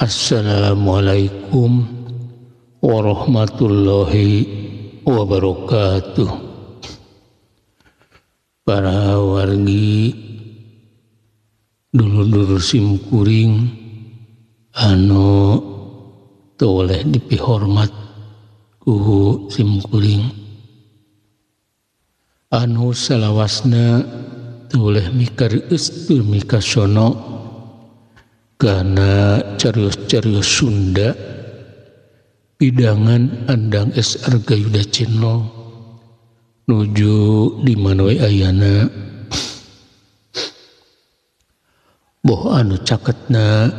Assalamualaikum warahmatullahi wabarakatuh. Para wargi dulur-dulur simkuring anu toleh dipihormat ku simkuring, anu salawasna toleh mikareus tur mikasono kana carios-carios Sunda pidangan Andang S. Argayuda Channel nuju di mana we ayana, boh anu caketna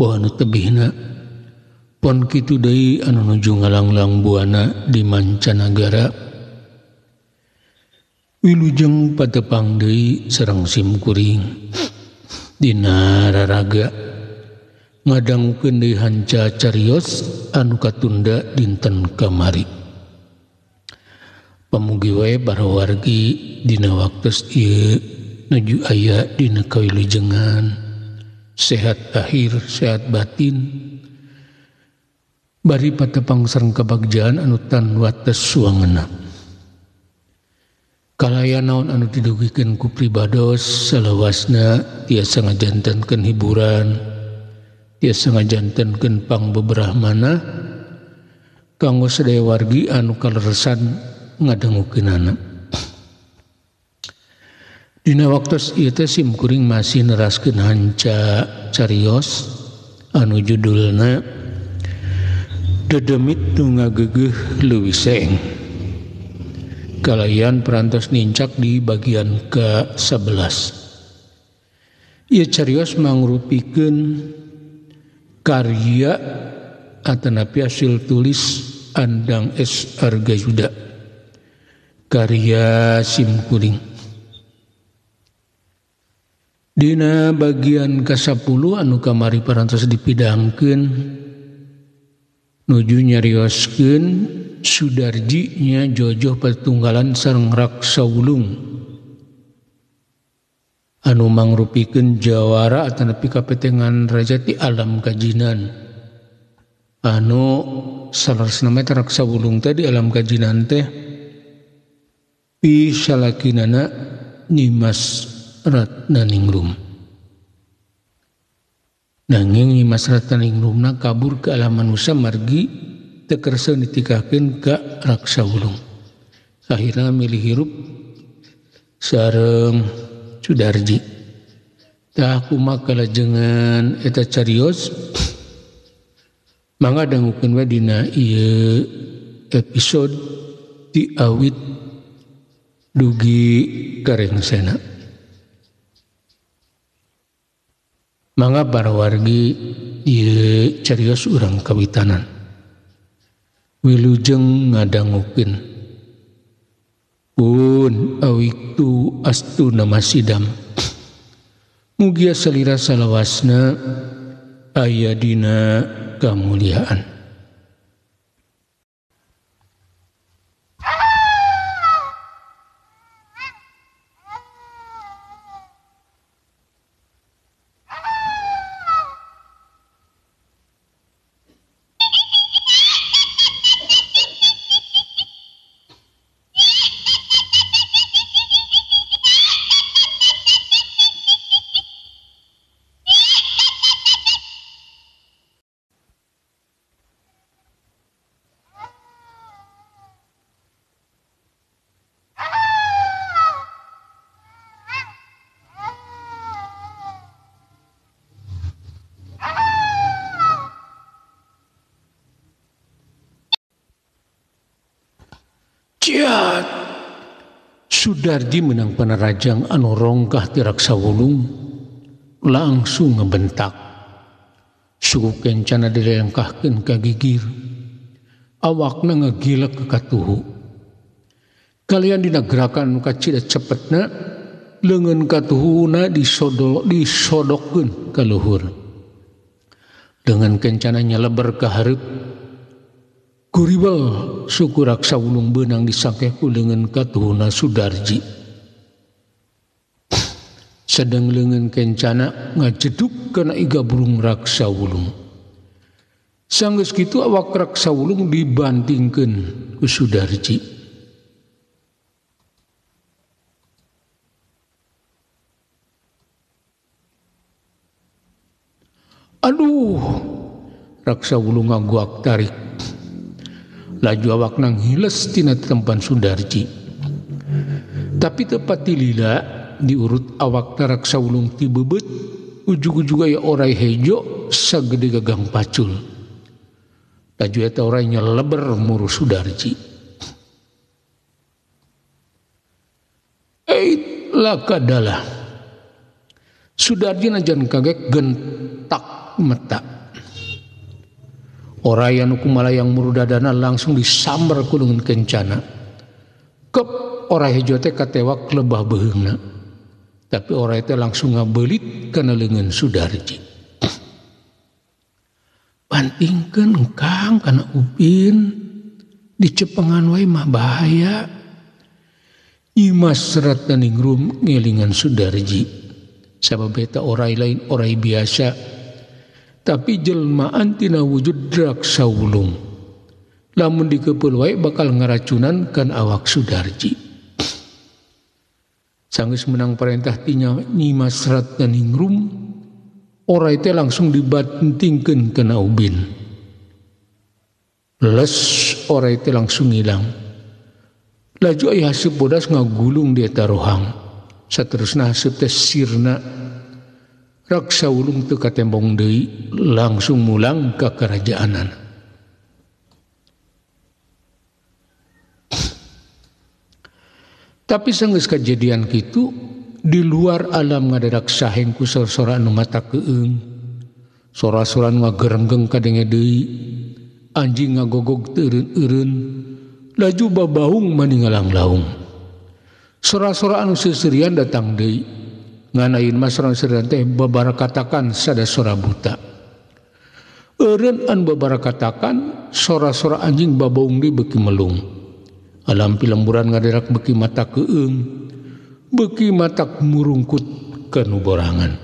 boh anu tebihna pon kitu deui anu nuju ngalanglang buana di mancanagara. Wilujeng patepang deui sareng simkuring dina raraga ngadangukeun deui hanca carios anu katunda dinten kamari. Pamugi wae para wargi dina waktos ieu nuju aya dina kawilujengan, sehat lahir sehat batin, bari patepang sareng kabagjaan anu tan wates suangena. Kalaya naon anu didugikeun ku pribados salawasna tiasa ngajantenkeun hiburan, tiasa ngajantenkeun pangbeberahmana kanggo sadaya wargi anu kaleresan ngadangukeunana. Dina waktos ieu teh simkuring masih neraskeun hanca carios anu judulna Dedemit Nu Ngageugeuh Leuwih Seeng. Kalayan perantos nincak di bagian ke-11. Ieu carios mangrupikeun karya atanapi hasil tulis Andang S. Argayuda, karya simkuring. Dina bagian ke-10 anu kamari parantos dipidangkeun nuju nyarioskeun Sudarji nya jojoh patunggalan sareng Raksa Wulung anu mangrupikeun jawara atanapi kapetengan raja ti alam kajinan. Anu saleresna mah Raksa Wulung teh di alam kajinan teh pisalakinana Nyimas Ratnaningrum. Nanging Nyimas Ratnaningrumna kabur ke alam manusia margi teu kersa ditikahkeun ka Raksa Wulung. Akhirna milih hirup sareng Sudarji. Tah kumaha kalajengan eta carios mangga dangukeun we dina ieu episode ti awit dugi karengsena. Mangga para wargi ieu carios urang kawitanan. Wilujeng ngadangukeun. Pun awiktu astu nama sidam. Mugia salira salawasna aya dina kamuliaan. Ciat! Sudarji menang penerajang anu rongkah ti Raksa Wulung langsung ngebentak. Suku kencana dilengkahkeun ka gigir. Awakna ngagilek ka katuhu. Kalian dina gerakan anu kacida cepetna leungeun katuhuna disodokkeun ka luhur. Leungeun kencana nyeleber ka hareup. Kuribel suku Raksa Wulung beunang disangkeh ku leungeun katuhuna Sudarji. Sedang leungeun kencana ngajeduk kana iga burung Raksa Wulung. Sanggeus kitu awak Raksa Wulung dibantingkeun ku Sudarji. Aduh, Raksa Wulung ngaguak tarik. Laju awak nang hiles tina tempan Sudarji. Tapi tepat tilila diurut awak Raksa Wulung ti beubeut, ujug-ujug aya orai hejo sagede gagang pacul. Laju eta orai nyeleber muru Sudarji. Eit lakadalah. Sudarji najan kaget gentak meta. Orai anu kumalayang muru dadana langsung disambar ku leungeun kencana. Kep orai hejo teh katewak lebah beuheungna. Tapi orai teh langsung ngabeulit kana leungeun Sudarji. Bantingkeun Kang kana upin, dicepengan wae mah bahaya. Nyimas Ratnaningrum ngelingan Sudarji. Sabab eta orai lain orai biasa. Tapi jelmaan tina wujud Raksa Wulung. Lamun dikepeul wae bakal ngaracunan kan awak Sudarji. Sanggeus menang perintah ti Nyimas Ratnaningrum, orai teh langsung dibantingkeun kana ubin. Les orai teh langsung ngilang. Laju aya haseup bodas ngagulung di eta rohang. Saterusna haseup teh sirna. Raksa Wulung teu katembong deui, langsung mulang ka karajaanana. Tapi sanggeus kajadian kitu, di luar alam ngadadak saheng ku sora-sora anu mata keung. Sora-sora nu ngagerenggeng kadenge deui, anjing ngagogog teu eureun-eureun, laju babaung maningalang-laung. Sora-sora anu seuseurian datang deui. Ngan ayeuna mah sora seuseurian teh babarakatakan sada sora buta. Eureun anu babarakatakan sora-sora anjing babaung deui beuki melung. Alam pilemburan ngadadak beuki mata keung, beuki matak murungkut kanu borangan.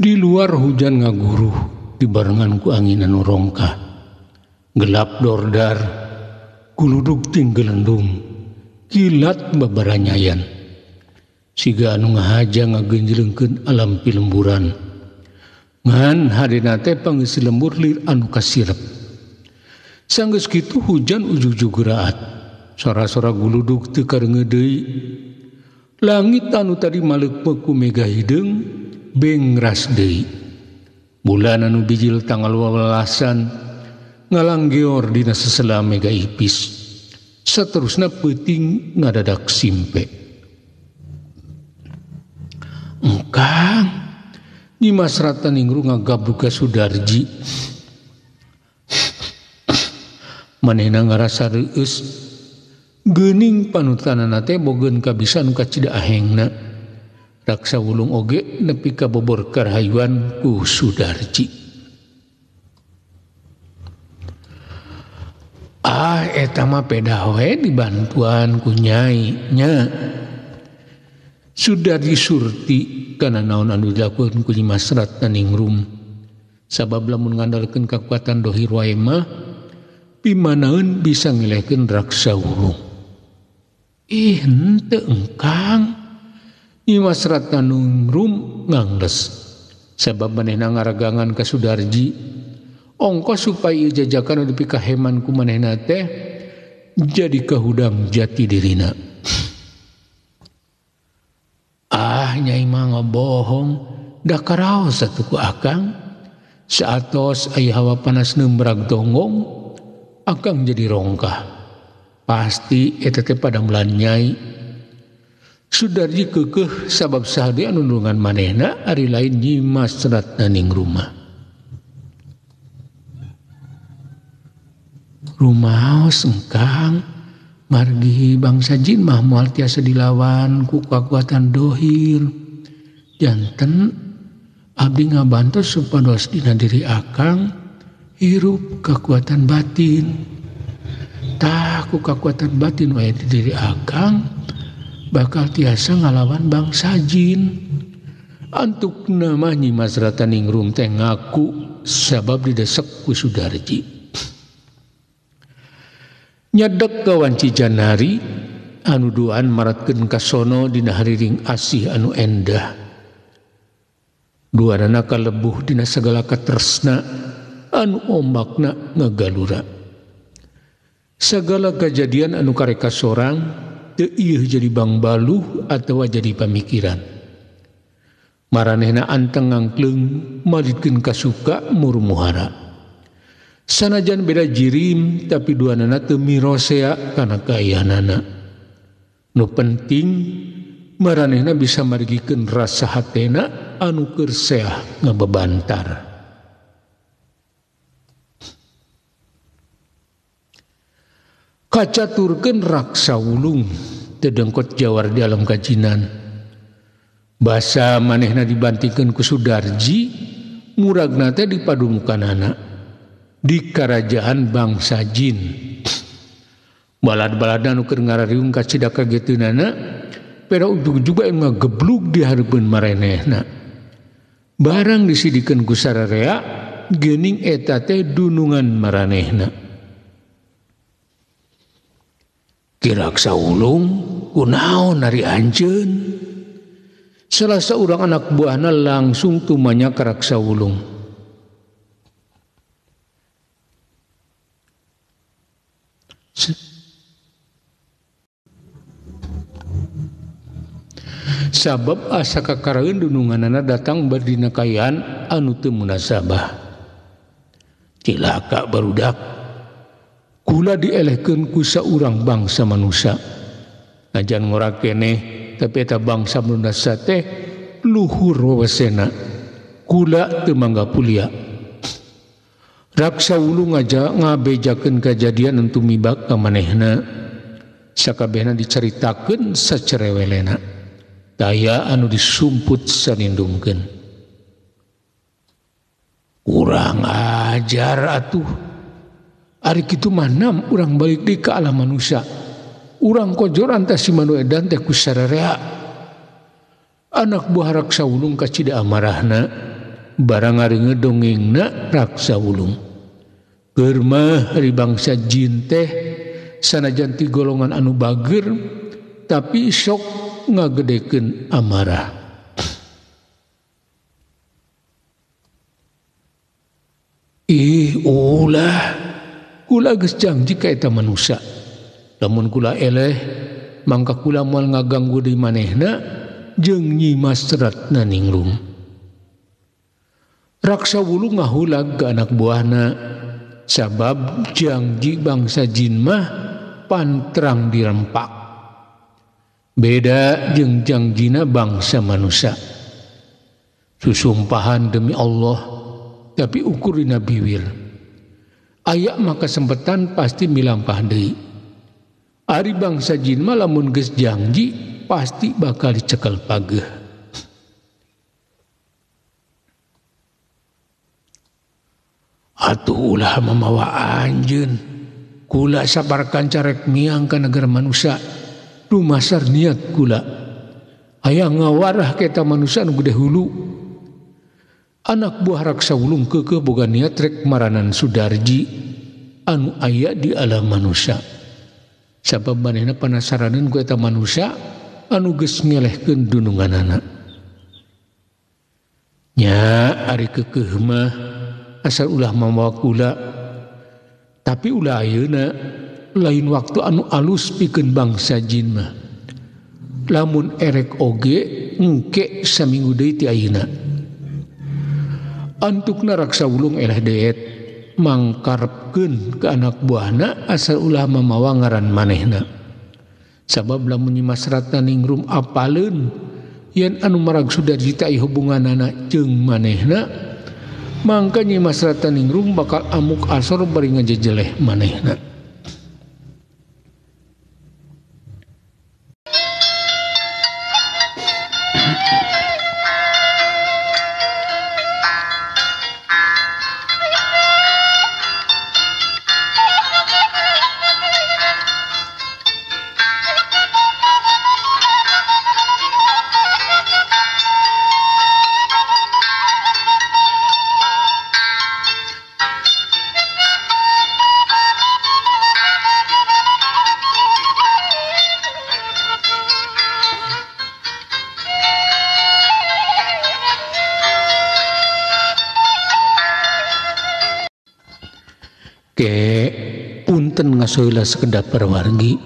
Di luar hujan ngaguruh dibarengan ku angin anu rongkah. Gelap dordar, guludug tinggelendung, kilat babaranyayan. Siga anu ngahaja ngagenjlengkeun alam pilemburan. Ngan hadena teh pangeus lembur lir anu kasirep. Sanggeus kitu hujan ujug-ujug raat. Sora-sora guludug teu kareungeuh deui. Langit anu tadi maleukpeuk ku mega hideung bengras deui. Bulan anu bijil tanggal wawelasan ngalanggeor dina sesela mega ipis. Saterusna peuting ngadadak simpe. Engkang Nyimas Ratnaningrum ngagabrug ka Sudarji. Manehna ngarasa reueus. Geuning panutanana teh bogeun kabisa nu kacida ahengna. Raksa Wulung oge nepi ka bobor karahayuan ku Sudarji. Ah eta mah pedah we dibantuan ku nyai nya. Sudarji surti kana naon anu dilakukeun ku Nyimas Ratnaningrum. Sabab lamun ngandalkeun kakuatan dohir wae mah pimanaeun bisa ngilehkeun Raksa Wulung. Ih henteu engkang. Nyimas Ratnaningrum ngangles. Sabab manehna ngaragangan ka Sudarji. Ongkos supaya ieu jajakan anu dipikaheman ku manehna teh jadi kahudang jati dirina. Ah nyai mah ngabohong, da karaos atuh ku akang. Saatos aya hawa panas nembrag tonggong, akang jadi rongkah. Pasti eta teh padamelan nyai. Sudarji keukeuh sabab saha deui anu nulungan manehna ari lain Nyi Mas Ratnaningrum mah. Rumaos engkang margi bangsa jin mah moal tiasa dilawan ku kakuatan dohir. Janten abdi ngabantos supados dina diri akang hirup kekuatan batin. Tah ku kekuatan batin wae di diri akang bakal tiasa ngalawan bangsa jin. Antukna mah Nyi Mas Ratnaningrum teh ngaku sabab didesek ku Sudarji. Nyedek ka wanci janari anu duaan maratkeun kasono dina hariring asih anu endah. Duanana kalebuh dina sagala katresna anu ombakna ngagalura. Sagala kajadian anu kareka sorang teu ieuh jadi bangbaluh atawa jadi pamikiran. Maranehna anteng ngangkleung malitkeun kasuka murmuhara. Sanajan beda jirim tapi duanana teu mirosea kana kaayaanana. Nu penting maranehna bisa margikeun rasa hatena anu keur seah ngabebantar. Kacaturkeun raksa wulung teu dengkot jawar di alam kajinan. Basa manehna dibantingkeun ku Sudarji, muragna teh dipadumukanana di kerajaan bangsa jin. Balad-baladna nu keur ngarariung kacida kageteunana, pera ujug juga ngageblug di hareupeun marenehna. Barang disidikeun ku sararea, geuning eta teh dunungan maranehna. Ki Raksa Wulung kunaon ari anjeun? Salah saurang anak buahna langsung tumanya ka Raksa Wulung. Sabab asa kakaraeun dununganana datang berdina kayaan anu teu munasabah. Cilaka barudak. Kula dielehkeun ku saurang bangsa manusia. Najan ngora keneh tapi eta bangsa manusia teh luhur wewesena. Kula teu mangga pulia. Raksa Wulung ngabejakeun kajadian anu tumibak ka manehna. Sakabehna dicaritakeun sacerewelena. Daya anu disumput sanindungkeun. Kurang ajar atuh. Ari kitu mah nam urang balik deui ka alam manusia. Urang kojoran teh si manu edan teh ku sararea. Anak buah Raksa Wulung kacida amarahna, barang ngaringe dongengna Raksa Wulung. Keur mah ari bangsa jin teh sanajan ti golongan anu bager tapi sok ngagedekeun amarah. Ih ulah, kula geus janji ka eta manusia. Lamun kula eleh, mangka kula moal ngaganggu deui manehna jeung Nyi Mas Ratnaningrum. Raksa Wulung ngahulag ka anak buahna sabab janji bangsa jin mah pantrang dirempak. Beda jeung jangjina bangsa manusia. Susumpahan demi Allah tapi ukur dina biwir. Aya maka sempetan pasti milampah deui. Ari bangsa jin mah lamun geus janji pasti bakal dicekel pageuh. Atuh ulah mamawa anjeun. Kula sabarkan carek miang ka negara manusia. Dumasar niat kula. Aya ngawarah ka eta manusia nu gede hulu. Anak buah Raksa Wulung keukeuh boga niat rek maranan Sudarji anu aya di alam manusia. Sabab manehna panasaraneun ku eta manusia anu geus ngelehkeun dununganana. Nya ari keukeuh mah asal ulah mamawa kula. Tapi ulah ayeuna lain waktu anu alus pikeun bangsa jin mah. Lamun erek oge engke saminggu deui ti ayeuna. Antukna Raksa Wulung eleh deet mangkarepkeun ka anak buahna asal ulah mamawa ngaran manehna. Sabab lamun Nyi Mas Ratnaningrum apaleun yen anu marag Sudarjita hubunganana jeung manehna, mangka Nyi Mas Ratnaningrum bakal amuk asor bari ngajejeleh manehna. Ke punten ngasoila sekedap perwargi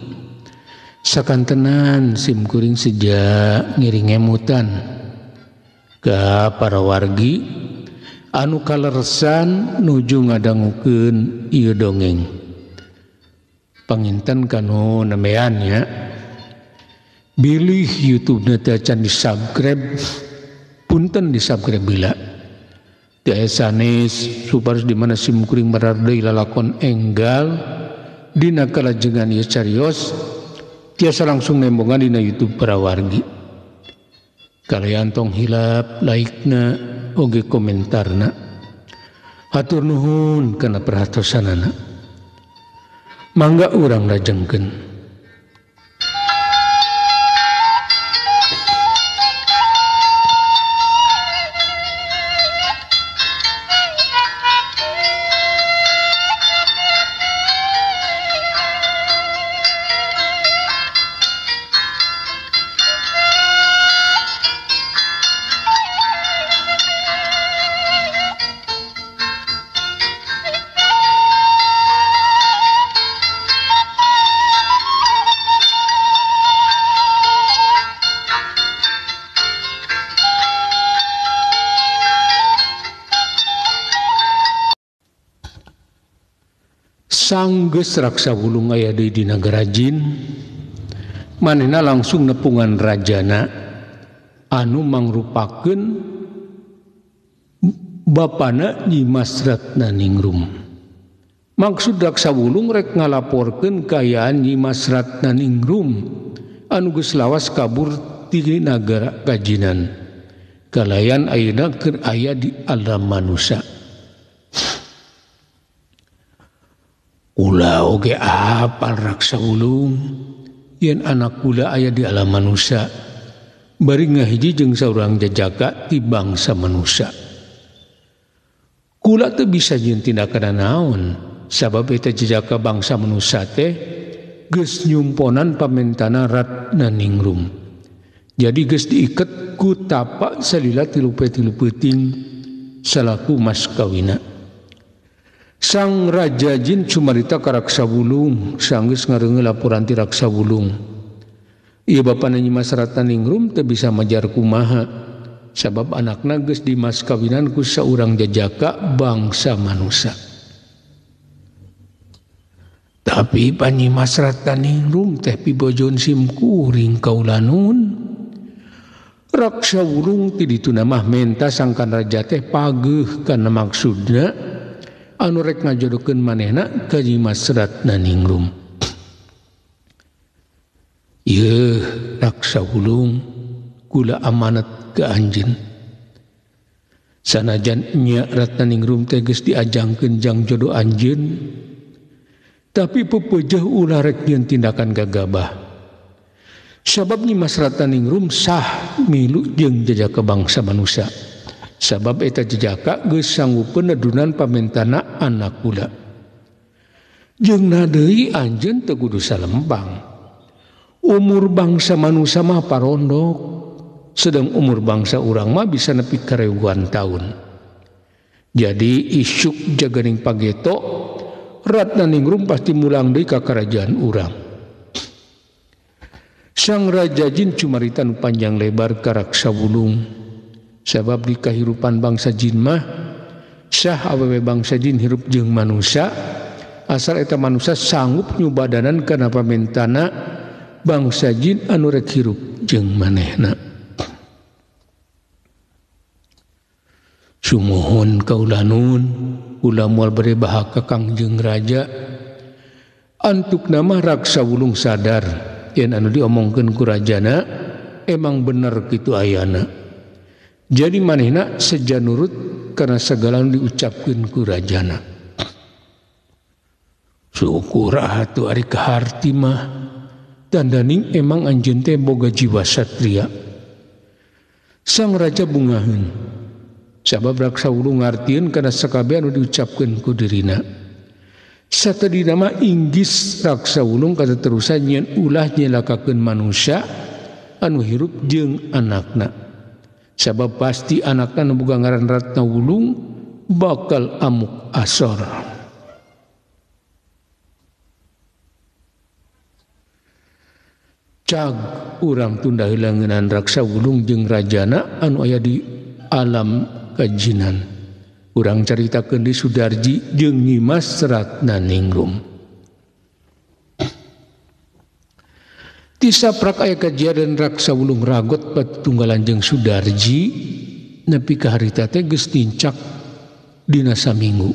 sakantenan simkuring sejak ngiring emutan ka para wargi anu kaleresan nuju ngadangukeun ieu dongeng panginten kanu nembean nya bilih YouTube-na teh acan di-subscribe punten di-subscribe bila teu sanes supados di mana simkuring marardeui lalakon enggal dina kalajengan ieu carios tiasa langsung nembongan dina YouTube para wargi. Kalian tong hilap like-na oge komentarna. Hatur nuhun kana perhatosanana. Mangga urang lajengkeun. Sanggeus Raksa Wulung aya deui di nagara jin, manehna langsung nepungan rajana anu mangrupakeun bapana Nyi Mas Ratnaningrum. Maksud Raksa Wulung rek ngalaporkeun kaayaan Nyi Mas Ratnaningrum anu geus lawas kabur ti nagara kajinan. Kalayan ayeuna keur aya di alam manusia. Kula oge apal Raksa Wulung yen anak kula aya di alam manusia bari ngahiji jeung saurang jajaka ti bangsa manusia. Kula teu bisa jeung tindakan naon sabab eta jajaka bangsa manusia teh geus nyumponan pamentana Ratnaningrum. Jadi geus diiket ku tapak salila 3 peuting salaku mas kawina. Sang Raja Jin cumarita ka Raksa Wulung sanggeus ngareungeun laporan ti Raksa Wulung. Ieu bapana Nyi Mas Ratnaningrum teu bisa majar kumaha sabab anakna geus dimas kawinan ku saurang jajaka bangsa manusia. Tapi pan Nyi Mas Ratnaningrum teh pibojon simkuring kaula nun. Raksa Wulung ti dituna mah menta sangkan raja teh pageuh kana maksudna anu rek ngajodohkeun manehna ka Nyi Mas Ratnaningrum. Yeuh Raksa Wulung kula amanat ka anjeun. Sanajan nya Ratnaningrum teh geus diajangkeun jang jodoh anjeun, tapi pepejeh ulah rek nyieun tindakan gagabah. Sabab Nyi Mas Ratnaningrum sah milu jeung jajaka bangsa manusia. Sabab eta jejaka geus sanggupeun nedunan pamentana anak kula. Jeung deui anjeun teu kudu salempang. Umur bangsa manusia mah parondok, sedang umur bangsa urang mah bisa nepi ka ribuan taun. Jadi isuk jaganing pageto Ratnaningrum pasti mulang deui ka kerajaan urang. Sang Raja Jin cumarita nu panjang lebar ka Raksa Wulung. Sabab di kahirupan bangsa jin mah sah awewe bangsa jin hirup jeung manusia asal eta manusia sanggup nyubadanan kana pamentana bangsa jin anu rek hirup jeung manehna. Sumuhun kaula nun, kula moal bade bahaka Kangjeng Raja. Antuk nama Raksa Wulung sadar yen anu diomongkeun ku rajana emang bener kitu ayana. Jadi manehna seja nurut karena segala anu diucapkeun ku rajana. Syukur atuh ari kaharti mah dandaning emang anjeun teh boga jiwa satria. Sang raja bungaheun sabab Raksa Wulung ngartieun kana sakabeh anu diucapkeun ku dirina. Satadina mah inggis Raksa Wulung kateterusan nyeun ulah nyelakakeun manusia anu hirup jeung anakna. Sabab pasti anakna nu boga ngaran Ratna Wulung bakal amuk asor. Cag urang tunda heula ngeunaan Raksa Wulung jeung rajana anu aya di alam kajinan. Urang caritakeun di Sudarji jeung Nyimas Ratnaningrum. Tisaprak aya kajadian Raksa Wulung ragot patunggalan jeung Sudarji nepi ka harita teh geus nincak dina saminggu.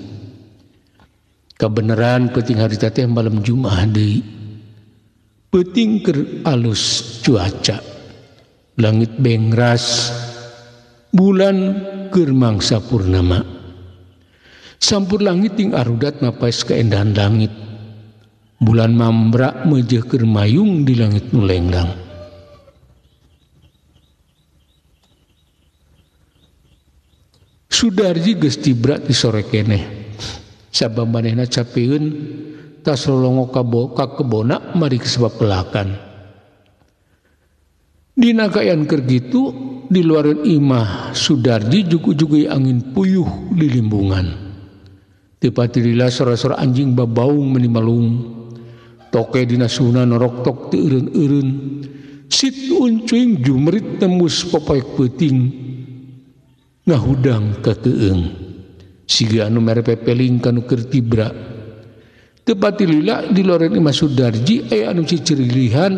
Kabeneran peuting harita teh malam Jumaah deui. Peuting keur alus cuaca. Langit bengras, bulan keur mangsa purnama. Sampur langit ting arudat mapais keendahan langit. Bulan mambrak meujeuh keur mayung di langit nu lenglang. Sudarji geus tibra ti sore keneh. Sabab manehna capeun tas lolongo ka kebona mari sebab pelakan. Dina kaayaan keur kitu di luareun imah Sudarji jug-ujug angin puyuh di limbungan. Teu patilila sora-sora anjing babaung meni malung. Toke dina suhuna noroktok teu eureun-eureun. Sit uncuing jumrit tembus popoek peuting ngahudang ka keung. Siga anu mere pepeling ka nu keur tibra. Teu patilila di luareun imah Sudarji aya anu cicirilihan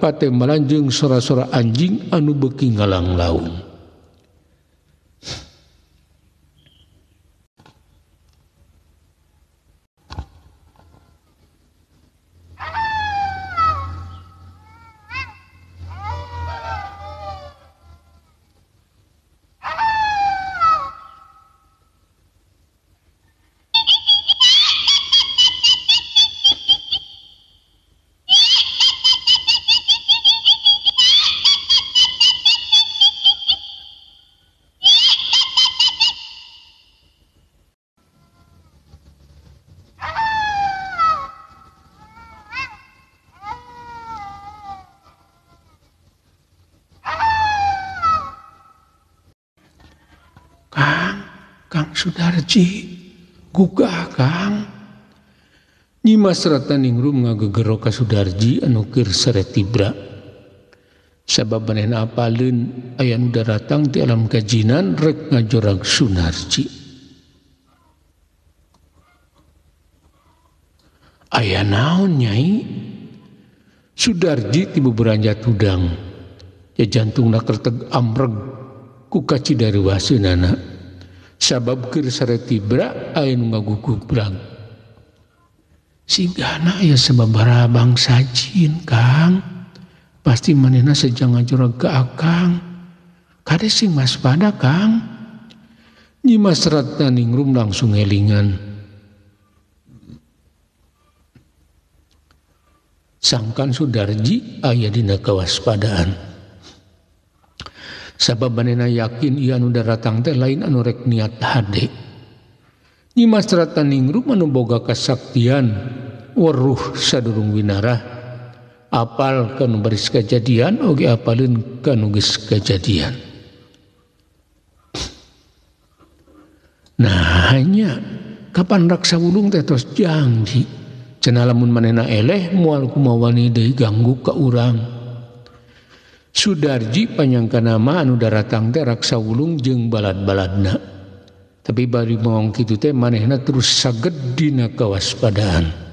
patembalan jeung sora-sora anjing anu beuki ngalanglaung. Kang Sudarji, gugah Kang. Nyimas Ratnaningrum ngagegero ka Sudarji anu keur sere tibra. Sabab manehna apaleun aya nu daratang ti alam kajinan rek ngajorag Sunarji. Aya naon Nyai? Sudarji tiba beranjat hudang. Ya jantungna kerteg amreg ku kacidariwaseunana. Sabab keur sare tibra aya nu ngagugubrag. Sigana aya sababaraha bangsa jin, Kang. Pasti manehna seja ngajorag ka Akang. Kade sing waspada, Kang. Nyimas Ratnaningrum langsung elingan. Sangkan Sudarji aya dina kawaspadaan. Sabab manehna yakin ieu anu daratang teh lain anu rek niat hade. Nyimas Ratnaningrum anu boga kasaktian weruh sadurung winarah, apal kanu baris kajadian oge apaleun kanu geus kajadian. Nah hanya kapan Raksa Wulung teh tos janji cenah lamun manehna eleh moal kumawani deui ganggu ka urang. Sudarji panyangka nama anu daratang teh Raksa Wulung jeung balad-baladna. Tapi bari maong kitu teh manehna terus saged dina kawaspadaan.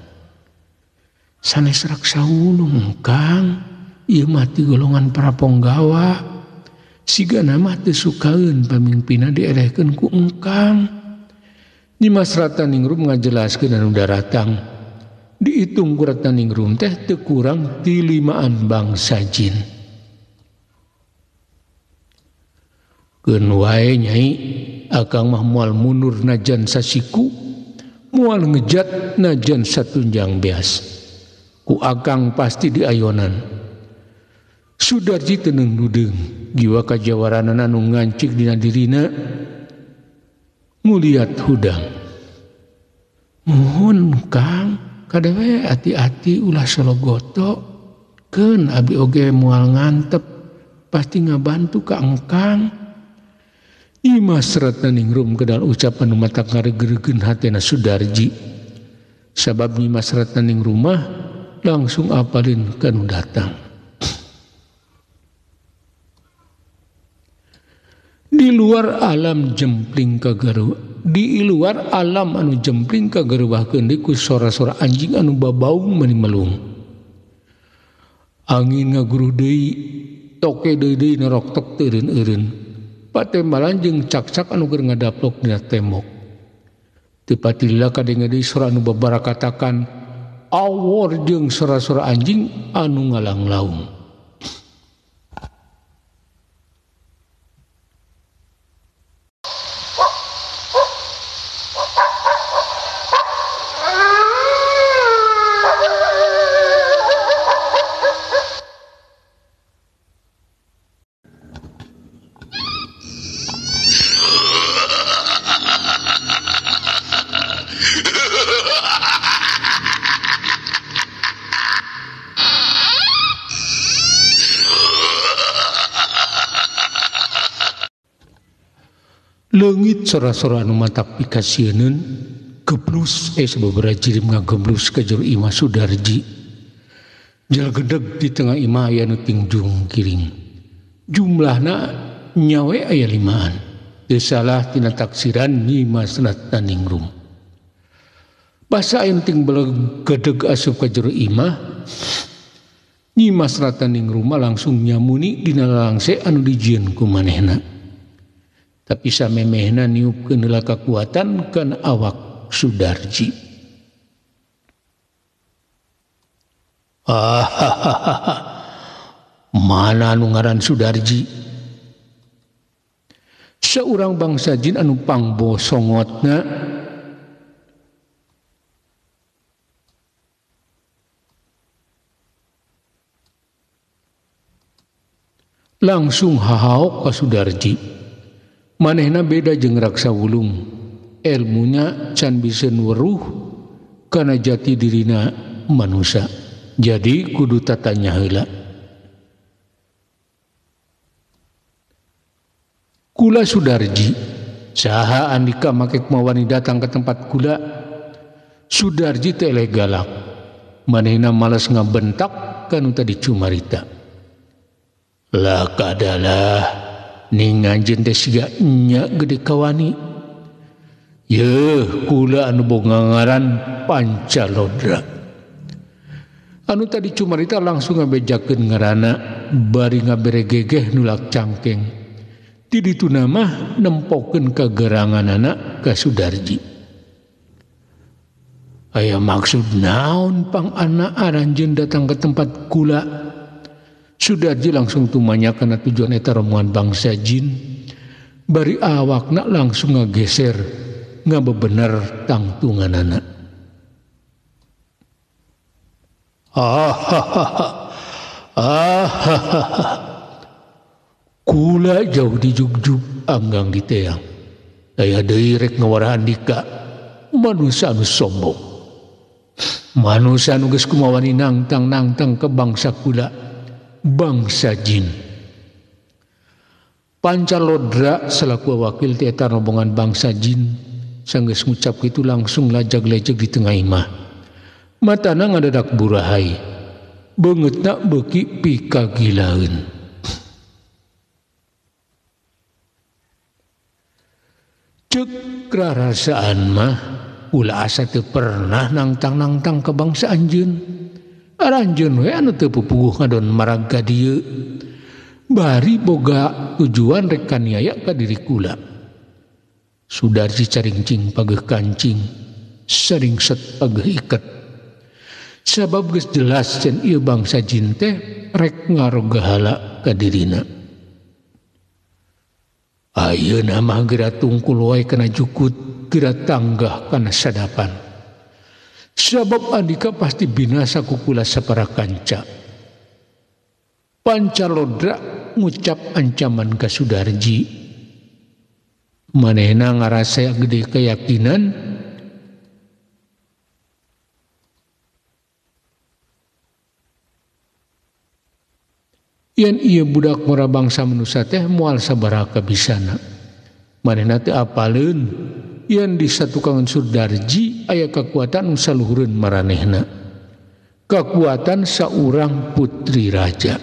Sanes Raksa Wulung, Kang. Ieu mah ti golongan para ponggawa. Sigana mah teu sukaeun pamingpinna dierehkeun ku engkang. Nyimas Ratnaningrum ngajelaskeun anu daratang. Diitung ku Ratnaningrum teh teu kurang ti limaan bangsa jin. Keun wae nyai, akang mah moal mundur najan sasiku, moal ngejat najan satunjang beas. Ku akang pasti diayonan. Sudarji teneng nudeung, jiwa kajawaranana anu ngancik dina dirina nguliat hudang. Muhun Kang, kadewe ati-ati ulah sologoto, keun abi oge moal ngantep, pasti ngabantu ka engkang. Nyimas Ratnaningrum kedal ucapan nu matak ngaregereugeun hatena Sudarji. Sabab Nyimas Ratnaningrum mah langsung apalin ka nu datang. Di luar alam jempling kagaru, di luar alam anu jempling kagareuwahkeun deui ku sora-sora anjing anu babaung mani melung. Angin ngaguruh deui, toke deui-deui naroktok teu eureun-eureun. Patembalan jeung cakcak anu keur ngadaplok dina tembok. Teu patilila kadenge deui sora anu babarakatakan awor jeung sora-sora anjing anu ngalanglaung. Leungit sora-sora anu matak pikasieun geblus sababaraha jirim ngageblus ka jero imah Sudarji. Jalgedeg di tengah imah aya nu tingjung kiring. Jumlahna nyawe aya limaan. Teu salah tina taksiran Nyimas Ratnaningrum. Basa aya nu ting belegedeg asup ka jero imah, Nyimas Ratnaningrum langsung nyamuni dina lalangse anu dijieun ku manehna. Tapi samemehna niupkeun heula kakuatan kana awak Sudarji. Mana anu ngaran Sudarji? Seurang bangsa jin anu pangbosongotna langsung hahaok ka Sudarji. Manehna beda jeung Raksa Wulung, elmunya can bisa weruh kana jati dirina manusia. Jadi kudu tatanya heula. Kula Sudarji, saha andika make mawani datang ke tempat kula. Sudarji teh eleh galak. Manehna malas ngabentak kanu tadi cumarita. Lah kadalah ning anjeun teh siga nya gede kawani. Yeuh kula anu boga ngaran Pancalodra. Anu tadi cumarita langsung ngabejakeun ngaranna bari ngaberegegeh nulak cangkeng. Ti dituna mah nempokeun kageranganana ka Sudarji. Aya maksud naon pang anak aranjeun datang ke tempat kula? Sudarji langsung tumanya kana tujuan eta rombongan bangsa jin. Bari awakna langsung ngageser ngabebener tangtunganana. Kula jauh dijugjug anggang diteang. Daya deui rek ngawara andika manusia anu sombong. Manusia anu geus kumawani nangtang-nangtang ke bangsa kula, bangsa jin. Pancalodra selaku wakil ti eta rombongan bangsa jin sanggeus ngucap kitu langsung lajag-lejeg di tengah imah. Matana ngadadak burahai, beungeutna beuki pikagilaeun. Ceuk rarasaan mah ulah asa teu pernah nangtang-nangtang ke bangsa anjeun. Aranjeun we anu teu pupuguh ngadon marag ka dieu. Bari boga tujuan rek kaniaya ka diri kula. Sudarji caringcing pageuh kancing, saringset pageuh iket. Sabab geus jelas cenah ieu bangsa jin teh rek ngarogahala ka dirina. Ayeuna mah geura tungkul wae kana jukut, geura tanggah kana sadapan. Sabab andika pasti binasa ku kula sapara kanca. Pancalodra ngucap ancaman ka Sudarji. Manehna ngarasa gede keyakinan yen ieu budak mora bangsa manusia teh moal sabaraha kabisana. Manehna teu apaleun yen di satukangan Sudarji aya kekuatan nu saluhureun maranehna. Kekuatan saurang putri raja.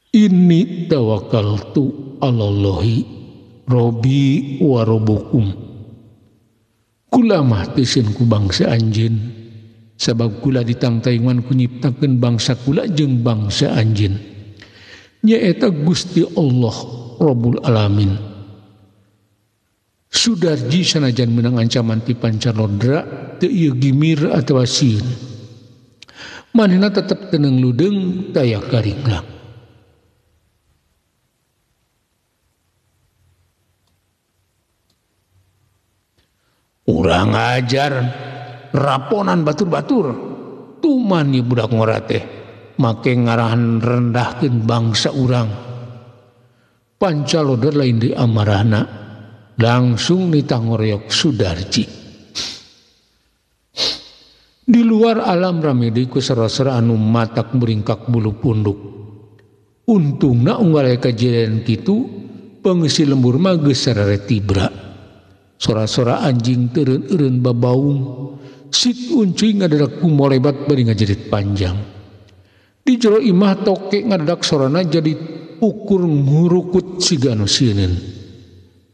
Inni tawakkaltu 'alallahi robbi wa rabbukum. Kula mah teu sieun ku bangsa anjeun, sabab kula ditangtayungan ku nyiptakeun bangsa kula jeung bangsa anjeun. Nyaeta Gusti Allah Rabbul Alamin. Sudarji sanajan meunang ancaman ti Pancalodra teu ieu gimir atawa sieun. Manehna tetep teneng ludeung taya karinglang. Urang ajar raponan batur-batur tuman ieu budak ngora teh make ngarahan rendahkeun bangsa urang. Pancalodra lain di amarahna langsung ditangoreyok Sudarji. Di luar alam rame deui ku sora-sora anu matak muringkak bulu punduk. Untungna unggal aya kajadian kitu pengeusi lembur mah geus sarare tibra. Sora-sora anjing teureun-eureun babaung, sit uncuy ngadadak kumolebat bari ngajerit panjang. Di jero imah toke ngadadak sorana jadi ukur ngurukut siga anu sieun.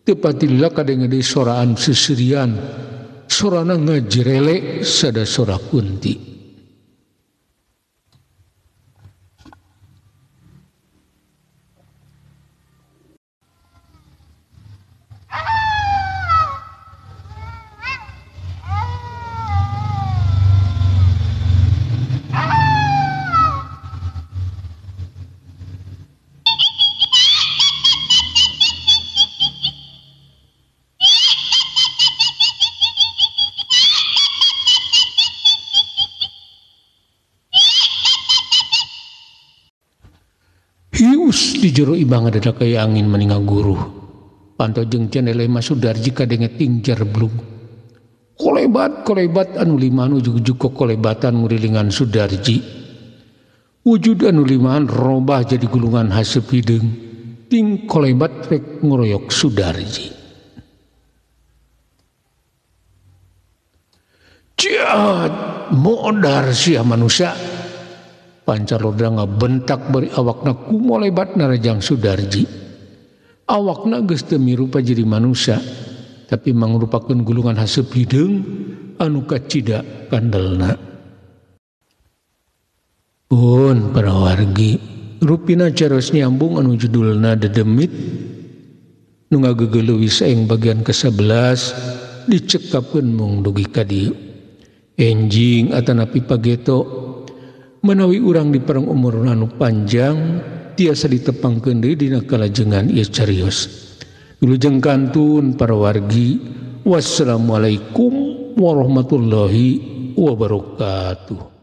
Teu patilila kadenge deui soraan seuseurian, sorana ngajerele sada sora kunti. Hius di jero imah ngadadak kaya angin maninga guruh. Panto jeung cenele mah Sudarji kadenge tingjar blung. Kolebat kolebat anu limaan ujug-ujug kokolebatan ngurilingan Sudarji. Wujud anu limaan robah jadi gulungan haseup hideung. Ting kolebat rek ngoroyok Sudarji. Ciat modar sia manusia. Pancalodra ngabentak bari awakna kumolebat narajang Sudarji. Awakna geus teu mirupa jadi manusia, tapi mangrupakeun gulungan haseup hideung anu kacida kandelna. Pun para wargi, rupina caros nyambung anu judulna Dedemit nu ngagegeleuwih saeng bagian ke-11 dicekapkeun mung dugi ka dieu. Enjing atanapi pageto menawi urang di parang umur anu panjang tiasa ditepangkeun deui dina kalajengan ieu carios. Wilujeng kantun para wargi. Wassalamualaikum warahmatullahi wabarakatuh.